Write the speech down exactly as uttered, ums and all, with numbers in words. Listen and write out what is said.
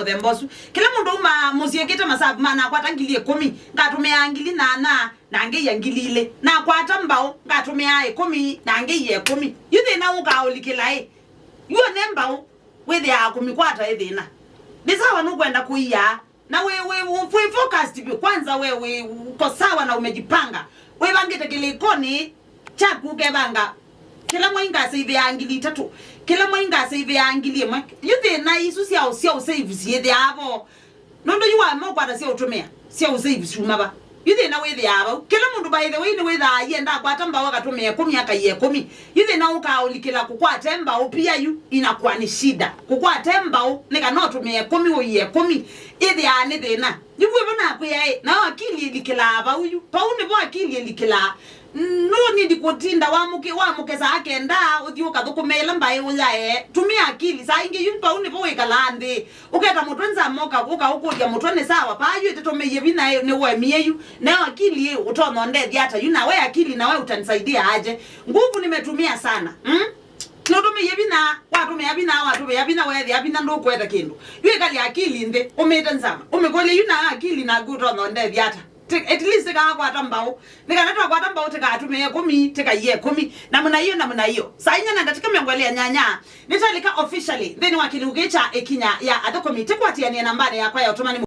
mũthemba ũsu. Kĩla mũndũ uma mũsyĩ ĩkĩte masavu ma nakwata ngili ĩkũmi, ngatũmĩaa ngili nyanya, na ngeia ngili ilĩ. Nakwata mbaũ, ngatũmĩaa ĩkũmi, na ngeia ĩkũmi. Yu thĩna ũkaa ũlikĩla ĩ? Yu one mbaũ wĩthĩaa kũmikwata ĩ thĩna. Nĩ sawa nũkwenda kũiaa, na wĩ, wĩ, wĩ focused vyũ. Kwanza we wĩ uko sawa na umejipanga. Wĩvangĩte kĩlĩkonĩ kyaku ũkevanga, kĩla mwai ngaseivĩaa ngili itatũ, kĩla mwai ngaseivĩaa ngili ĩmwe. Yu thĩna isu sya, sya ũsave syĩthĩaa vo. Nũndũ yu wamea ũkwata sya ũtũmĩa, sya ũsave syuma va? Yu thĩna wĩthĩaa vau. Kĩla mũndũ, by the way, nĩwĩthaa aienda akwata mbaũ akatũmĩa ĩkũmi, akaia ĩkũmi. Yu thĩna ũkaa ũlikĩla kũkwate mbaũ pia yu inakuwa ni shida. Kũkwate mbaũ nĩ kana ũtũmĩe ĩkũmi ũie ĩkũmi, ĩthĩaa nĩ thĩna. Yu wĩvo nakwĩa ĩ, nayo akili ĩlikĩlaa vau yu. Vau nĩvo akili ĩlikĩlaa. Nũnindi kũtinda wamũke, wamũkesa akenda ũthi ũkathũkũme ĩla mbaĩ ũyae. Tumia akili. Saa ingĩ yu vau nĩvo wĩkalaa nthĩ. Ũketa mũtwe nzama, ũka, ũkaũkũlya mũtwe nĩ sawa. Paa yu ĩtĩtũmĩie vinya ĩ, nĩwemie yu. Nayo akili ĩ, ũtonya ũndethya ata yu? Nawe akili, nawe utanisaidia aje? Nguvu nimetumia sana. Mm? Nũtũmĩie vinya, watũmĩa vinya, watũmĩa vinya, weethĩa vinya ndũkwete kĩndũ. Yu ĩkalya akili nthĩ, ũmĩte nzama. Ũmĩkũlye yu nayo akili naku ũtonya ũndethya ata? Ti-, at least tĩkakwata mbaũ. Nĩ kana twakwata mbaũ tĩkatũmĩe ĩkũmi, tĩkaie ĩkũmi. Namna hiyo, namna hiyo. Saa inya na ndatĩka mĩongo ĩlĩ na nyanya, nĩtalika officially nthĩnĩ wa kĩlungu kya ĩkinya ya athũkũmi. Tĩkwatĩanĩe nambanĩ yakwa ya ũtũmani